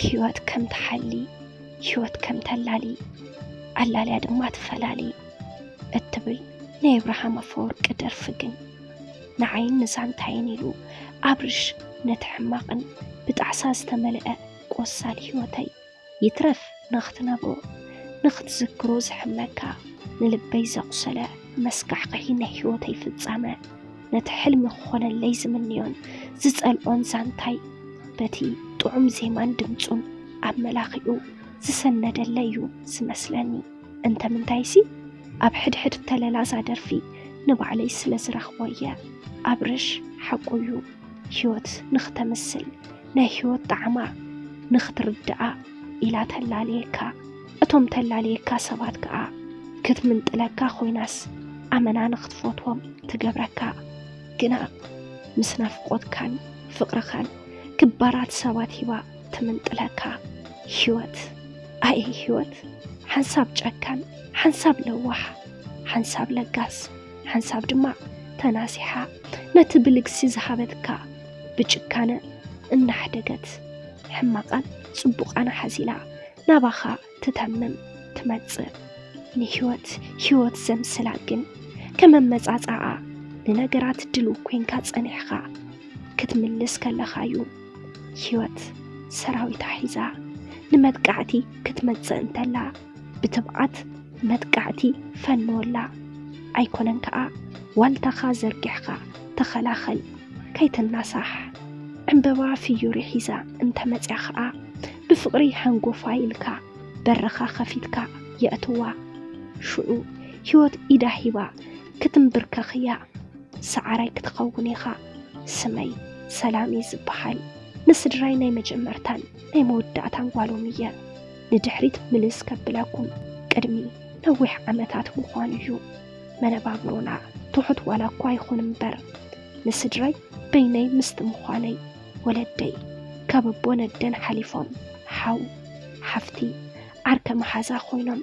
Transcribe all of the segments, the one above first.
ህይወት ከም ትሓሊ፣ ህይወት ከም ተላሊ፣ ኣላልያ ድማ ትፈላሊ እትብል ናይ ኣብርሃም ኣፈወርቂ ደርፊ ግን ንዓይን ንዛንታይን ኢሉ ኣብርሽ ነቲ ሕማቕን ብጣዕሳ ዝተመልአ ቆሳል ህይወተይ ይትረፍ ንኽትነብሮ፣ ንኽትዝክሮ ዝሕመካ፣ ንልበይ ዘቑሰለ መስካሕክሒ ናይ ህይወተይ ፍጻመ፣ ነቲ ሕልሚ ክኾነለይ ዝምንዮን ዝጸልኦን ዛንታይ በቲ ጥዑም ዜማን ድምጹን ኣመላኺዑ ዝሰነደለይ እዩ ዝመስለኒ። እንተ ምንታይሲ ኣብ ሕድሕድ ተለላዛ ደርፊ ንባዕለይ ስለ ዝረኽቦ እየ። ኣብርሽ ሓቁ እዩ። ህይወት ንኽተምስል፣ ናይ ህይወት ጣዕማ ንኽትርድኣ ኢላ ተላልየካ። እቶም ተላልየካ ሰባት ከኣ ክትምንጥለካ ኮይናስ ኣመና ንኽትፈትዎም ትገብረካ። ግና ምስ ናፍቆትካን ፍቕርኻን ክባራት ሰባት ሂባ ትምንጥለካ። ህይወት፣ ኣየ ህይወት፣ ሓንሳብ ጨካን፣ ሓንሳብ ለዋሕ፣ ሓንሳብ ለጋስ፣ ሓንሳብ ድማ ተናሲሓ ነቲ ብልግሲ ዝሃበትካ ብጭካነ እናሕደገት ሕማቓን ጽቡቓን ሓዚላ ናባኻ ትተምም ትመጽእ። ንህይወት ህይወት ዘምስላ ግን ከም ኣመጻጽኣኣ ንነገራት ድልው ኮይንካ ጸኒሕኻ ክትምልስ ከለኻ'ዩ ህይወት ሰራዊታ ሒዛ ንመጥቃዕቲ ክትመጽእ እንተላ ብትብዓት መጥቃዕቲ ፈንወላ። ኣይኮነን ከኣ ዋልታኻ ዘርጊሕኻ ተኸላኸል፣ ከይትናሳሕ። ዕምበባ ፍዮሪ ሒዛ እንተመጽያ ኸኣ ብፍቕሪ ሃንጎፋይ ኢልካ በርኻ ከፊትካ የእትዋ። ሽዑ ህይወት ኢዳ ሂባ ክትንብርከኽያ ሰዓራይ ክትኸውን ኢኻ። ስመይ ሰላም እዩ ዝበሃል። ንስድራይ ናይ መጀመርታን ናይ መወዳእታን ጓሎም እየ። ንድሕሪት ምልስ ከብለኩም ቅድሚ ነዊሕ ዓመታት ምዃኑ እዩ። መነባብሮና ትሑት ዋላ እኳ ይኹን እምበር፣ ንስድራይ በይነይ ምስቲ ምዃነይ፣ ወለደይ ካብ ኣቦን ኣደን ሓሊፎም ሓው፣ ሓፍቲ፣ ዓርከ መሓዛ ኮይኖም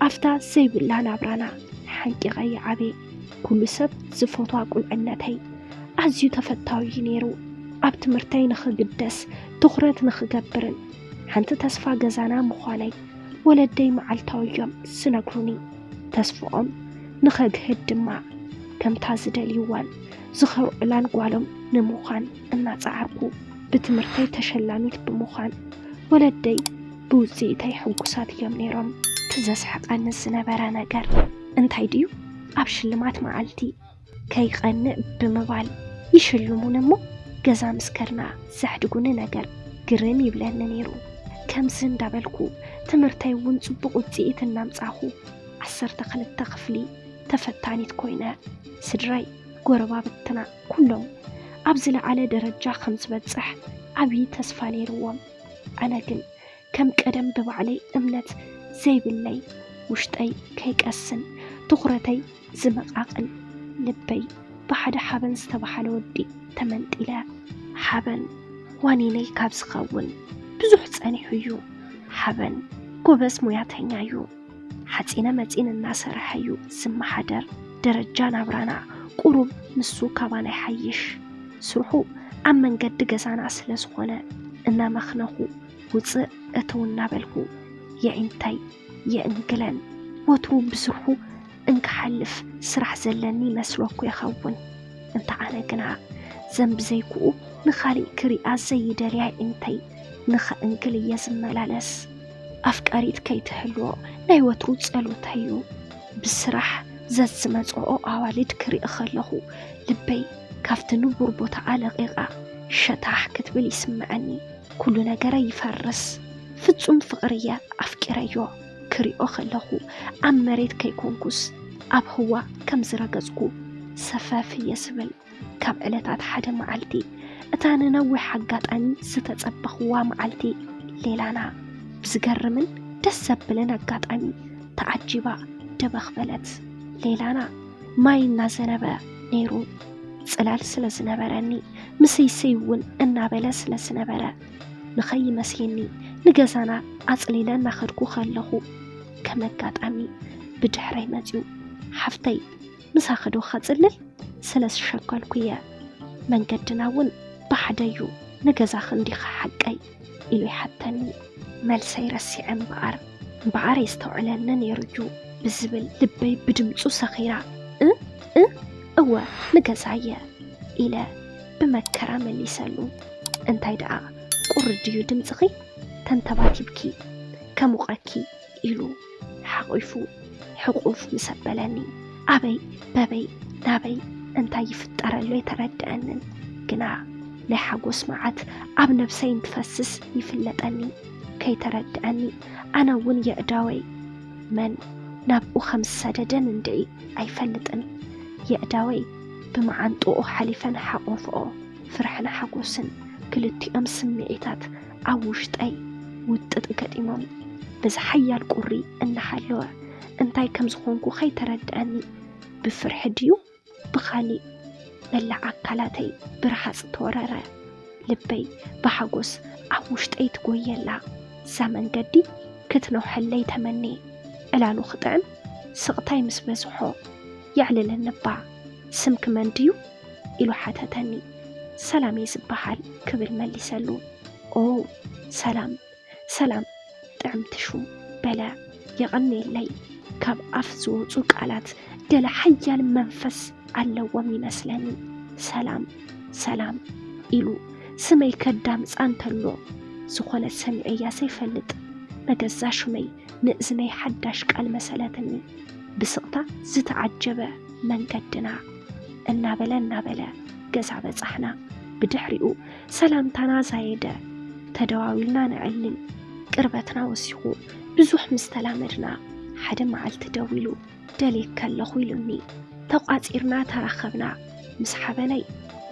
ኣብታ ዘይብላ ናብራና ሓንቂቐ ይዓብየ። ኩሉ ሰብ ዝፈትዋ ቁልዕነተይ ኣዝዩ ተፈታዊ እዩ ነይሩ። ኣብ ትምህርተይ ንኽግደስ ትኹረት ንኽገብርን ሓንቲ ተስፋ ገዛና ምዃነይ ወለደይ መዓልታዊ እዮም ዝነግሩኒ። ተስፍኦም ንኸግህድ ድማ ከምታ ዝደልይዋን ዝኸርዑላን ጓሎም ንምዃን እናጸዓርኩ ብትምህርተይ ተሸላሚት ብምዃን ወለደይ ብውጽኢተይ ሕጉሳት እዮም ነይሮም። እቲ ዘስሕቐኒ ዝነበረ ነገር እንታይ ድዩ? ኣብ ሽልማት መዓልቲ ከይቐንእ ብምባል ይሽልሙኒ እሞ ገዛ ምስ ከድና ዘሕድጉኒ ነገር ግርም ይብለኒ ነይሩ። ከምዚ እንዳበልኩ ትምህርተይ እውን ጽቡቕ ውጽኢት እናምጻኹ ዓሰርተ ክልተ ክፍሊ ተፈታኒት ኮይነ። ስድራይ፣ ጎረባብትና ኩሎም ኣብ ዝለዓለ ደረጃ ከም ዝበጽሕ ዓብዪ ተስፋ ነይርዎም። ኣነ ግን ከም ቀደም ብባዕለይ እምነት ዘይብለይ፣ ውሽጠይ ከይቀስን ትኹረተይ ዝመቓቕል፣ ልበይ ብሓደ ሓበን ዝተባህለ ወዲ ተመንጢለ። ሓበን ዋኒነይ ካብ ዝኸውን ብዙሕ ጸኒሑ እዩ። ሓበን ጎበዝ ሙያተኛ እዩ። ሓጺነ መጺን እናሰርሐ እዩ ዝመሓደር። ደረጃ ናብራና ቁሩብ ንሱ ካባና ይሓይሽ። ስርሑ ኣብ መንገዲ ገዛና ስለ ዝኾነ እናመኽነኹ ውጽእ እትው እናበልኩ የዒንተይ የእንግለን። ወትሩ ብስርሑ እንክሓልፍ ስራሕ ዘለኒ ይመስሎ እኮ ይኸውን። እንተ ኣነ ግና ዘንቢ ዘይክኡ ንኻሊእ ክሪኣ ዘይደልያ የዒንተይ ንኸእንግል እየ ዝመላለስ። ኣፍቃሪት ከይትህልዎ ናይ ወትሩ ጸሎተይ እዩ። ብስራሕ ዘዝመጽኦ ኣዋልድ ክርኢ ከለኹ ልበይ ካብቲ ንቡር ቦታኣ ለቒቓ ሸታሕ ክትብል ይስምዐኒ። ኩሉ ነገረይ ይፈርስ። ፍጹም ፍቕሪ እየ ኣፍቂረዮ። ክሪኦ ከለኹ ኣብ መሬት ከይኮንኩስ ኣብ ህዋ ከም ዝረገጽኩ ሰፈፍ እየ ዝብል። ካብ ዕለታት ሓደ መዓልቲ፣ እታ ንነዊሕ ኣጋጣሚ ዝተጸበኽዋ መዓልቲ፣ ሌላና ብዝገርምን ደስ ዘብልን ኣጋጣሚ ተዓጂባ ደበኽ በለት። ሌላና ማይ እናዘነበ ነይሩ። ጽላል ስለ ዝነበረኒ፣ ምስይስይ እውን እናበለ ስለ ዝነበረ፣ ንኸይመስየኒ ንገዛና ኣጽሊለ እናኸድኩ ከለኹ፣ ከም ኣጋጣሚ ብድሕረይ መጺኡ፣ ሓፍተይ፣ ምሳኺ ዶ ኸጽልል? ስለ ዝሸከልኩ እየ። መንገድና እውን ብሓደ እዩ። ንገዛኺ እንዲኺ ሓቀይ? ኢሉ ይሓተኒ። መልሰይ ረሲዐ እምበኣር፣ እምበኣር የስተውዕለኒ ነይሩ እዩ ብዝብል ልበይ ብድምፁ ሰኺራ፣ እ? እ? እወ፣ ንገዛየ ኢለ ብመከራ መሊሰሉ። እንታይ ደኣ ቁሪ ድዩ ድምፅኺ? ተንተባቲብኪ ከሙቐኪ ኢሉ ሓቑፉ ሕቑፍ ምስ ኣበለኒ፣ ኣበይ በበይ ናበይ እንታይ ይፍጠር ኣሎ ኣይተረድኣንን። ግና ናይ ሓጎስ መዓት ኣብ ነብሰይ እንትፈስስ ይፍለጠኒ። ከይተረድኣኒ ኣነ እውን የእዳወይ መን ናብኡ ከም ዝሰደደን እንድዒ ኣይፈልጥን። የእዳወይ ብመዓንጥኡ ሓሊፈን ሓቖፍኦ። ፍርሕን ሓጎስን ክልቲኦም ስምዒታት ኣብ ውሽጠይ ውጥጥ ገጢሞም፣ በዚ ሓያል ቁሪ እናሃለወ እንታይ ከም ዝኾንኩ ከይተረድኣኒ፣ ብፍርሒ ድዩ ብኻሊእ፣ መላእ ኣካላተይ ብረሃጽ ተወረረ። ልበይ ብሓጎስ ኣብ ውሽጠይ ትጎየላ። እዛ መንገዲ ክትነውሐለይ ተመኔ። ዕላሉ ክጥዕም ስቕታይ ምስ በዝሖ፣ የዕልለኒ እባ። ስምኪ መን ድዩ? ኢሉ ሓተተኒ። ሰላም እየ ዝበሃል ክብል መሊሰሉ። ኦ ሰላም፣ ሰላም ጥዕምቲ ሹም በለ። የቐንየለይ። ካብ ኣፍ ዝወፁ ቃላት ገለ ሓያል መንፈስ ኣለዎም ይመስለኒ። ሰላም፣ ሰላም ኢሉ ስመይ ከዳምፃ እንተሎ ዝኾነት ሰሚዐያ ዘይፈልጥ መገዛ ሹመይ ንእዝነይ ሓዳሽ ቃል መሰለትኒ። ብስቕታ ዝተዓጀበ መንገድና እናበለ እናበለ ገዛ በጻሕና። ብድሕሪኡ ሰላምታና ዛየደ። ተደዋዊልና ነዕልል። ቅርበትና ወሲኹ ብዙሕ ምስ ተላመድና፣ ሓደ መዓልቲ ደዊሉ፣ "ደልየኪ ኣለኹ" ኢሉኒ። ተቋጺርና ተራኸብና። ምስ ሓበነይ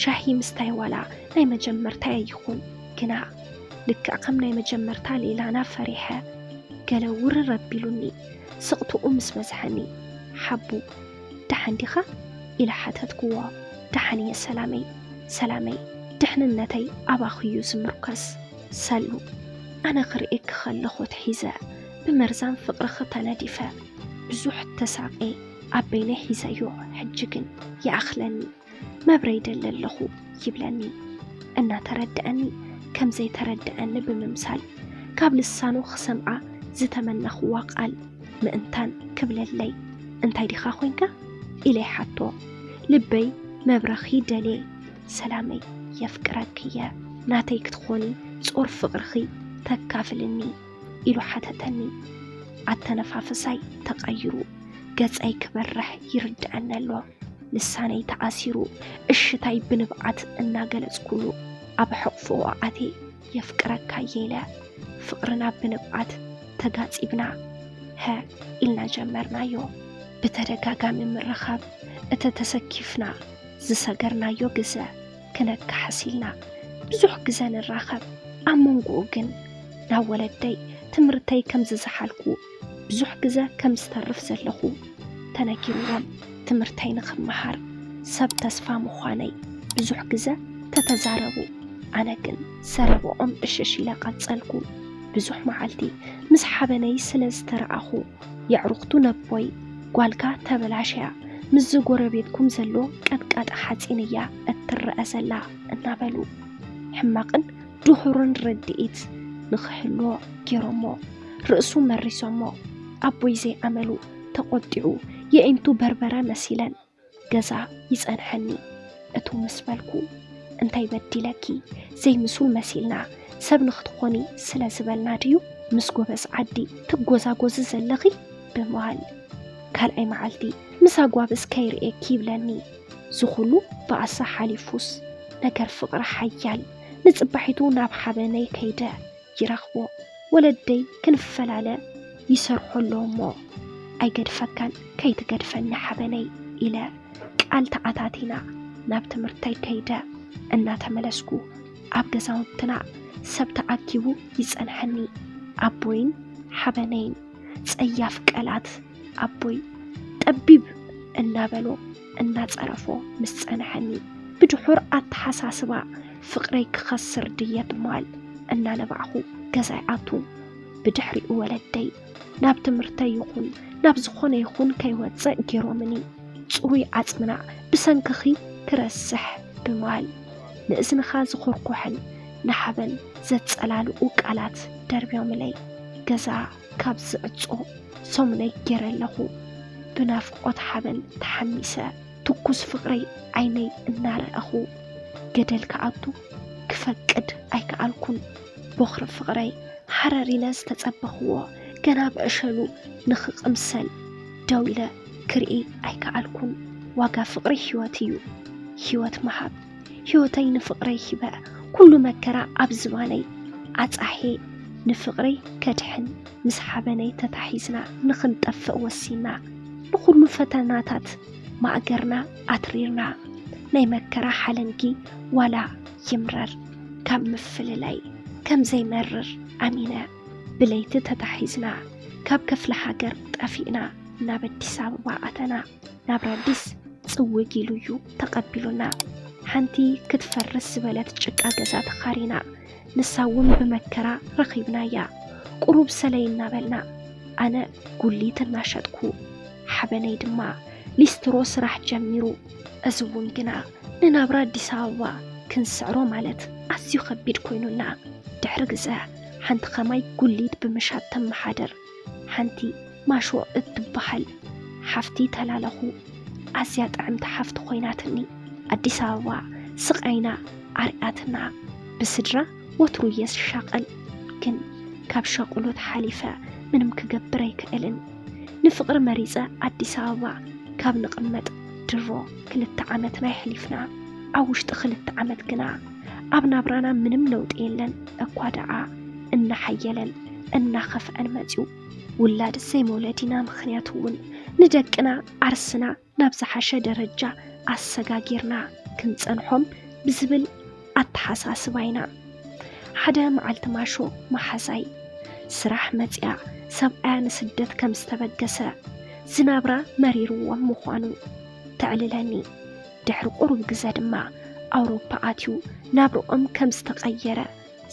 ሻሂ ምስታይ ዋላ ናይ መጀመርታይ ኣይኹን፣ ግና ልክዕ ከም ናይ መጀመርታ ሌላና ፈሪሐ፣ ገለ ውርር ኣቢሉኒ። ስቕትኡ ምስ በዝሐኒ፣ "ሓቡ፣ ደሓን ዲኻ?" ኢለ ሓተትክዎ። "ደሓን እየ ሰላመይ፣ ሰላመይ፣ ድሕንነተይ ኣባኺ እዩ ዝምርኮስ ሰሉ። ኣነ ክርእየኪ ከለኹ ተሒዘ፣ ብመርዛም ፍቕርኺ ተነዲፈ፣ ብዙሕ ተሳቕየ፣ ኣብ በይነይ ሒዘዮ፣ ሕጂ ግን ይኣኽለኒ፣ መብረ ይደሊ ኣለኹ" ይብለኒ። እናተረድኣኒ ከም ዘይተረድኣኒ ብምምሳል፣ ካብ ልሳኑ ክሰምዓ ዝተመነኽዋ ቃል ምእንታን ክብለለይ፣ "እንታይ ዲኻ ኮይንካ?" ኢለ ይሓቶ። ልበይ መብረኺ ደልየ፣ "ሰላመይ፣ የፍቅረኪ እየ፣ ናተይ ክትኾኒ ጾር ፍቕርኺ ተካፍልኒ?" ኢሉ ሓተተኒ። ኣተነፋፍሳይ ተቐይሩ፣ ገጸይ ክበርሕ ይርድኣኒ ኣሎ። ልሳነይ ተኣሲሩ፣ እሽታይ ብንብዓት እናገለጽኩሉ፣ ኣብ ሕቕፍኡ ኣትየ፣ "የፍቅረካ እየ" ኢለ። ፍቕርና ብንብዓት ተጋጺብና፣ "ሀ" ኢልና ጀመርናዮ። ብተደጋጋሚ ምርኻብ፣ እቲ ተሰኪፍና ዝሰገርናዮ ግዘ ክነካሕስ ኢልና ብዙሕ ግዘ ንራኸብ። ኣብ መንጎኡ ግን ናብ ወለደይ ትምህርተይ ከም ዝዘሓልኩ፣ ብዙሕ ግዘ ከም ዝተርፍ ዘለኹ ተነጊርዎም። ትምህርተይ ንኽመሃር ሰብ ተስፋ ምዃነይ ብዙሕ ግዘ ተተዛረቡ። ኣነ ግን ዘረብኦም እሽሽ ኢለ ቀጸልኩ። ብዙሕ መዓልቲ ምስ ሓበነይ ስለ ዝተረኣኹ፣ የዕሩኽቱ ነቦይ፣ "ጓልካ ተበላሽያ፣ ምስዚ ጎረቤትኩም ዘሎ ቀጥቃጢ ሓጺን እያ እትረኣ ዘላ" እናበሉ ሕማቕን ድሑርን ርድኢት ንኽህልዎ ገይሮሞ። ርእሱ መሪሶሞ። ኣቦይ ዘይኣመሉ ተቖጢዑ፣ የዒንቱ በርበረ መሲለን ገዛ ይጸንሐኒ። እቱ ምስ በልኩ፣ "እንታይ በዲለኪ? ዘይምሱል መሲልና፣ ሰብ ንኽትኾኒ ስለ ዝበልና ድዩ ምስ ጎበዝ ዓዲ ትጎዛጎዚ ዘለኺ?" ብምባል፣ ካልኣይ መዓልቲ፣ "ምስ ኣጓብዝ ከይርእየኪ" ይብለኒ። ዝኹሉ ብኣሳ ሓሊፉስ፣ ነገር ፍቕሪ ሓያል። ንጽባሒቱ ናብ ሓበነይ ከይደ ይረኽቦ። "ወለደይ ክንፈላለ ይሰርሑ ኣለዉ እሞ፣ ኣይገድፈካን፣ ከይትገድፈኒ ሓበነይ" ኢለ ቃል ተኣታቲና፣ ናብ ትምህርተይ ከይደ እናተመለስኩ፣ ኣብ ገዛውትና ሰብ ተኣኪቡ ይጸንሐኒ። ኣቦይን ሓበነይን ጸያፍ ቀላት ኣቦይ ጠቢብ እናበሎ እናጸረፎ ምስ ጸንሐኒ፣ ብድሑር ኣተሓሳስባ ፍቕረይ ክኸስር ድየ ብማል እናነባዕኹ ገዛ ይኣቱ። ብድሕሪኡ ወለደይ ናብ ትምህርተይ ይኹን ናብ ዝኾነ ይኹን ከይወጽእ ገይሮምኒ። ጽሩይ ዓጽምና ብሰንክኺ ክረስሕ ብማል ንእዝንኻ ዝኾርኮሐን ንሓበን ዘጸላልኡ ቃላት ደርብዮምለይ። ገዛ ካብ ዝዕጾ ሰሙነይ ገይረ ኣለኹ። ብናፍቖት ሓበን ተሓሚሰ፣ ትኩስ ፍቕረይ ዓይነይ እናረኣኹ፣ ገደል ክኣቱ ክፈቅድ ኣይከኣልኩን። ቦኽሪ ፍቕረይ ሓረሪነ ዝተጸበኽዎ፣ ገና ብዕሸሉ ንኽቕምሰል ደው ኢለ ክርኢ ኣይከኣልኩን። ዋጋ ፍቕሪ ህይወት እዩ። ህይወት ምሃብ። ህይወተይ ንፍቕረይ ሂበ፣ ኩሉ መከራ ኣብ ዝባነይ ኣጻሕየ፣ ንፍቕረይ ከድሕን ምስ ሓበነይ ተታሒዝና ንኽንጠፍእ ወሲና። ንኹሉ ፈተናታት ማእገርና ኣትሪርና። ናይ መከራ ሓለንጊ ዋላ ይምረር፣ ካብ ምፍልላይ ከም ዘይመርር ኣሚነ። ብለይቲ ተታሒዝና፣ ካብ ክፍለ ሃገር ጠፊእና፣ ናብ ኣዲስ ኣበባ ኣተና። ናብራ ኣዲስ ጽውግ ኢሉ እዩ ተቐቢሉና። ሓንቲ ክትፈርስ ዝበለት ጭቃ ገዛ ተኻሪና፣ ንሳ እውን ብመከራ ረኺብናያ። ቁሩብ ሰለይ እናበልና፣ ኣነ ጉሊት እናሸጥኩ፣ ሓበነይ ድማ ሊስትሮ ስራሕ ጀሚሩ። እዚ እውን ግና ንናብራ ኣዲስ ኣበባ ክንስዕሮ ማለት ኣዝዩ ከቢድ ኮይኑና። ድሕሪ ግዘ ሓንቲ ከማይ ጉሊት ብምሻጥ ተመሓድር፣ ሓንቲ ማሾ እትበሃል ሓፍቲ ተላለኹ። ኣዝያ ጥዕምቲ ሓፍቲ ኮይናትኒ። ኣዲስ ኣበባ ስቓይና ኣርኣያትና። ብስድራ ወትሩ እየ ዝሻቐል፣ ግን ካብ ሻቕሎት ሓሊፈ ምንም ክገብር ኣይክእልን። ንፍቕሪ መሪጸ ኣዲስ ኣበባ ካብ ንቕመጥ ድሮ ክልተ ዓመትና የሕሊፍና። ኣብ ውሽጢ ክልተ ዓመት ግና ኣብ ናብራና ምንም ለውጢ የለን። እኳ ደኣ እናሓየለን እናኸፍአን መጺኡ። ውላድ ዘይመውለዲና ምኽንያት እውን ንደቅና ዓርስና ናብ ዝሓሸ ደረጃ ኣሰጋጊርና ክንጸንሖም ብዝብል ኣተሓሳስባ ኢና። ሓደ መዓልቲ ማሾ መሓዛይ ስራሕ መጺኣ ሰብኣያ ንስደት ከም ዝተበገሰ ዝናብራ መሪርዎም ምዃኑ ተዕልለኒ። ድሕሪ ቁሩብ ግዘ ድማ ኣውሮፓ ኣትዩ ናብርኦም ከም ዝተቐየረ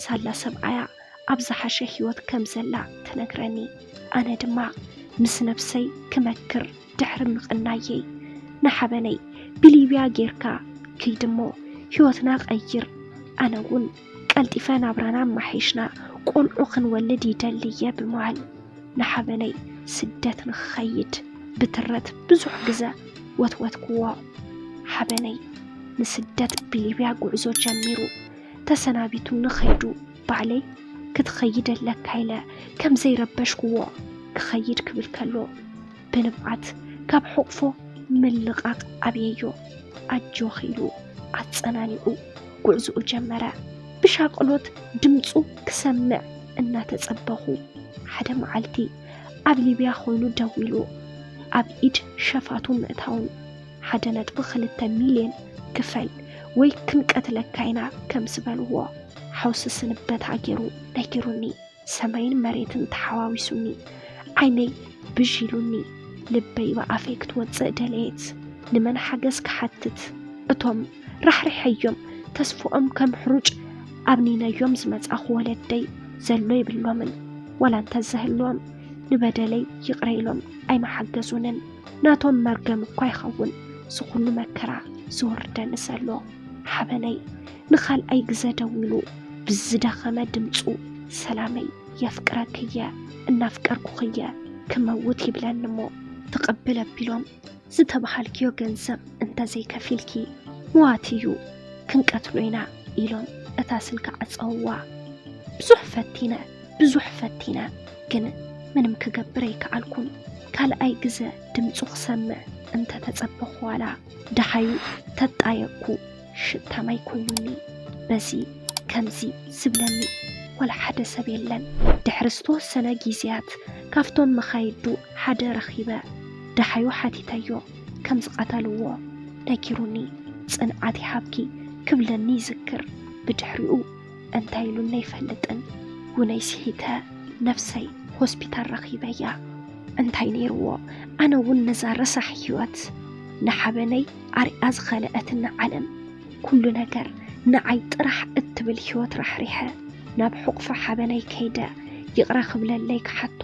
ሳላ ሰብኣያ ኣብ ዝሓሸ ህይወት ከም ዘላ ትነግረኒ። ኣነ ድማ ምስ ነብሰይ ክመክር ድሕሪ ምቕናየይ፣ ንሓበነይ ብሊብያ ጌርካ ክይድ እሞ ህይወትና ቀይር፣ ኣነ እውን ቀልጢፈ ናብራና ኣማሒሽና ቆልዑ ክንወልድ ይደሊ እየ ብምባል ንሓበነይ ስደት ንኽኸይድ ብትረት ብዙሕ ግዘ ወትወትክዎ። ሓበነይ ንስደት ብሊብያ ጉዕዞ ጀሚሩ ተሰናቢቱኒ ኸይዱ፣ ባዕለይ ክትኸይድ ኣለካ ኢለ ከም ዘይረበሽክዎ ክኸይድ ክብል ከሎ ብንብዓት ካብ ሕቑፎ ምልቓቕ ኣብየዮ። ኣጆኺ ኢሉ ኣጸናኒዑ ጉዕዞኡ ጀመረ። ብሻቕሎት ድምጹ ክሰምዕ እናተጸበኹ፣ ሓደ መዓልቲ ኣብ ሊብያ ኮይኑ ደዊሉ ኣብ ኢድ ሸፋቱ ምእታውን ሓደ ነጥቢ ክልተ ሚልዮን ክፈል ወይ ክንቀትለካ ኢና ከም ዝበልዎ ሓውሲ ስንበታ ገይሩ ነጊሩኒ። ሰማይን መሬትን ተሓዋዊሱኒ። ዓይነይ ብዥ ኢሉኒ። ልበይ ብኣፈይ ክትወጽእ ደለየት። ንመን ሓገዝ ክሓትት? እቶም ራሕሪሐዮም ተስፍኦም ከም ሕሩጭ ኣብኒነዮም ዝመጻኹ ወለደይ ዘሎ የብሎምን። ዋላ እንተዘህልዎም ንበደለይ ይቕረ ኢሎም ኣይመሓገዙንን። ናቶም መርገም እኳ ይኸውን እዚ ኩሉ መከራ ዝወርደኒ ዘሎ። ሓበነይ ንኻልኣይ ግዘ ደዊሉ ብዝደኸመ ድምፁ ሰላመይ የፍቅረክየ እናፍቀርኩኽየ ክመውት ይብለኒ እሞ ትቕብል ኣቢሎም ዝተበሃልክዮ ገንዘብ እንተዘይከፊልኪ ምዋት እዩ ክንቀትሎ ኢና ኢሎም እታ ስልኪ ዓፀውዋ። ብዙሕ ፈቲነ ብዙሕ ፈቲነ ግን ምንም ክገብር ኣይከኣልኩን። ካልኣይ ግዘ ድምፁ ክሰምዕ እንተተፀበኹ ዋላ ደሃዩ ተጣየቅኩ ሽታ ማይ ኮይኑኒ። በዚ ከምዚ ዝብለኒ ዋላ ሓደ ሰብ የለን። ድሕሪ ዝተወሰነ ግዜያት ካብቶም መኻይዱ ሓደ ረኺበ ደሃዩ ሓቲተዮ ከም ዝቐተልዎ ነጊሩኒ። ፅንዓት ይሃብኪ ክብለኒ ይዝክር። ብድሕሪኡ እንታይ ኢሉኒ ኣይፈልጥን። ውነይ ስሒተ ነፍሰይ ሆስፒታል ረኺበያ። እንታይ ነይርዎ ኣነ እውን ነዛ ረሳሕ ህይወት ንሓበነይ ኣርያ ዝኸለአትኒ ዓለም ኩሉ ነገር ንዓይ ጥራሕ እትብል ህይወት ራሕሪሐ ናብ ሕቑፊ ሓበነይ ከይደ ይቕረ ክብለለይ ክሓቶ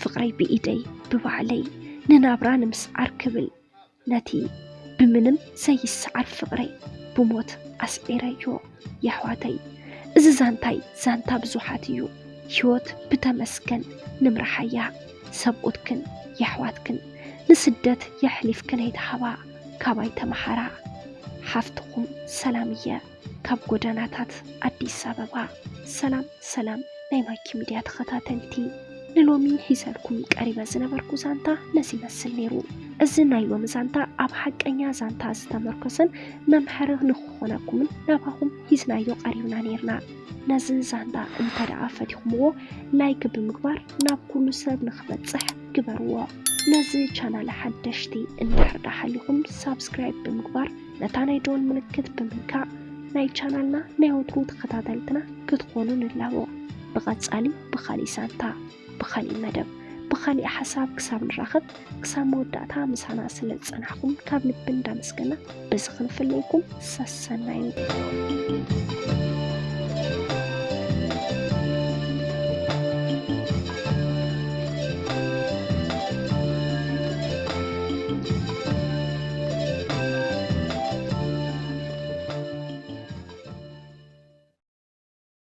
ፍቕረይ ብኢደይ ብባዕለይ ንናብራ ንምስዓር ክብል ነቲ ብምንም ዘይሰዓር ፍቕረይ ብሞት ኣስዒረዮ። የሕዋተይ እዚ ዛንታይ ዛንታ ብዙሓት እዩ። ህይወት ብተመስገን ንምርሓያ። ሰብኡትክን የሕዋትክን ንስደት የሕሊፍክን ኣይትሃባ፣ ካባይ ተመሃራ። ሓፍትኹም ሰላም እየ ካብ ጎደናታት ኣዲስ ኣበባ። ሰላም ሰላም ናይ ማኪ ሚድያ ተኸታተልቲ፣ ንሎሚ ሒዘልኩም ቀሪበ ዝነበርኩ ዛንታ ነዚ ይመስል ነይሩ። እዚ ናይ ሎሚ ዛንታ ኣብ ሓቀኛ ዛንታ ዝተመርኮሰን መምሃሪ ንክኾነኩምን ናባኹም ሒዝናዮ ቀሪብና ነይርና። ነዚ ዛንታ እንተ ደኣ ፈቲኹምዎ፣ ላይክ ብምግባር ናብ ኩሉ ሰብ ንክበጽሕ ግበርዎ። ነዚ ቻናል ሓደሽቲ እንድሕር ደኣ ሓሊኹም፣ ሳብስክራይብ ብምግባር ነታ ናይ ደወል ምልክት ብምንካእ ናይ ቻናልና ናይ ወትሩ ተኸታተልትና ክትኾኑ ንላቦ። ብቐጻሊ ብኻሊእ ዛንታ፣ ብኻሊእ መደብ፣ ብኻሊእ ሓሳብ ክሳብ ንራኸብ፣ ክሳብ መወዳእታ ምሳና ስለ ዝጸናሕኩም ካብ ልቢ እንዳመስገና በዚ ክንፍለየኩም ሰሰናዩ።